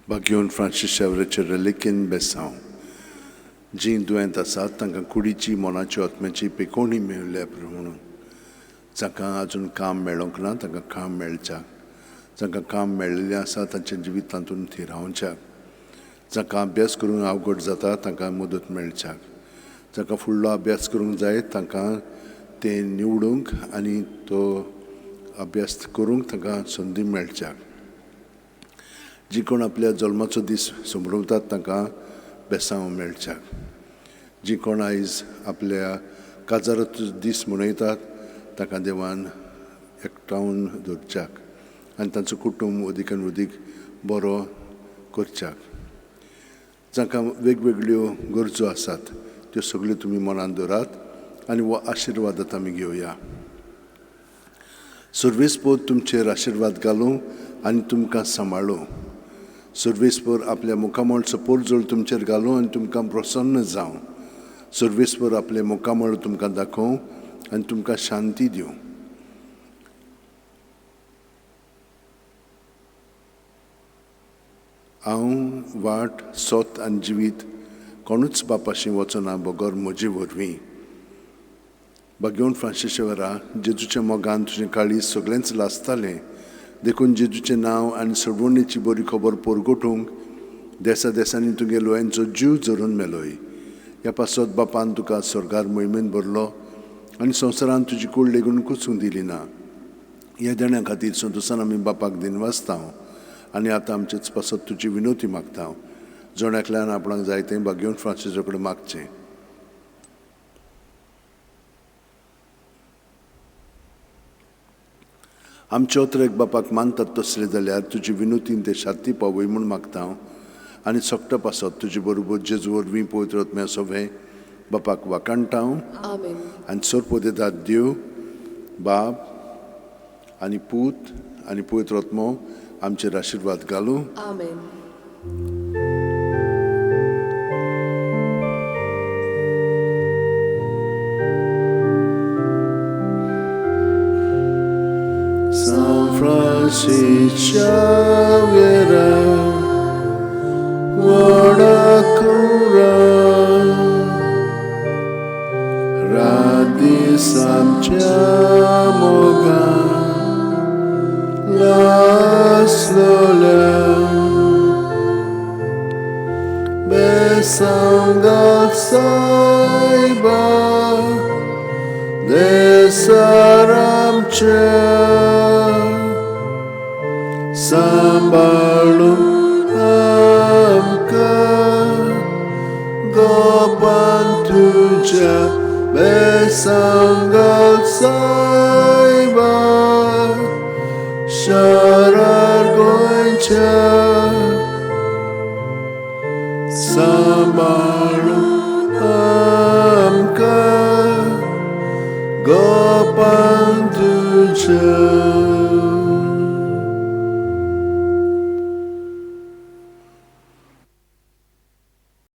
बागेवन Francis शावराचे रेलिकेन बेसांव. जीं दुयेंत आसात तांकां कुडीची, मनाची, आत्म्याची पेकोवणी मेळ्ळ्या म्हणून. जांकां आजून काम मेळोंक ना तांकां काम मेळच्याक, जांकां काम मेळिल्लें आसा तांच्या जिवीत तातूंत थिरावच्याक, जांकां अभ्यास करूंक अवघड जाता तांकां मदत मेळच्याक, जांकां फुडलो अभ्यास करूंक जाय तांकां तें निवडूंक आनी तो अभ्यास करूंक तांकां संदी मेळच्याक. जी कोण आपल्या जल्माचो दीस समरवतात तांकां बेसांव मेळच्याक. जी कोण आयज आपल्या काजाराचो दीस मनयतात तांकां देवान एकठावन दवरच्याक आनी तांचो कुटूंब अदीकान अदीक बरो करच्याक. जांकां वेगवेगळ्यो गरजो आसात त्यो सगळ्यो तुमी मनान दवरात आनी हो आशिर्वाद आतां आमी घेवया. सर्वेस्पोर तुमचेर आशिर्वाद घालूं आनी तुमकां सांबाळूं. सर्वेस्पोर आपल्या मुखामळचो पोरजोळ तुमचेर घालूं आनी तुमकां प्रसन्न जावं. सर्वेस्पोर आपलें मुखामळ तुमकां दाखोवं आनी तुमकां शांती दिवं. हांव वाट, सत आनी जिवीत, कोणूच बापाशी वचना बगर म्हजे वरवीं. बागेवन फ्रांसीस शेवरा, जेजूच्या मोगान तुजें काळीज सगळेंच लासतालें, देखून जेजूचें नांव आनी सोडवणीची बरी खबर परगटूंक देसा देसांनी तुगे लोयांचो जीव झरून मेलोय. ह्या पासत बापान तुका स्वर्गार मोहिमेन भरलो आनी संवसारान तुजी कूड लेगून कुसूंक दिली ना. ह्या देण्या खातीर संतोसान आमी बापाक दिनवासता आनी आतां आमचेच पासत तुजी विनवती मागता. जण एकल्यान आपणाक जाय तें बागेवन फ्रांसीसा कडेन मागचें. आमचे अत्रेक बापाक मानतात तसले जाल्यार तुजी विनोतीन ते शाती पावय म्हूण मागता आनी सगटा पासत तुजे बरोबर जेजू वरवीं पवित्र आत्म्या सवें बापाक वाखाणटा. आनी सोरपोदेतात देव बाप आनी पूत आनी पवित्र आत्मो आमचेर आशिर्वाद घालूं. Xaviera, Wadakura, Radisamchamoga, Laslola, Besangal Saiba, Desaramcha. Sambalu amka gopan tuja besangal saiba sharar goincha. Sambalu amka gopan tuja.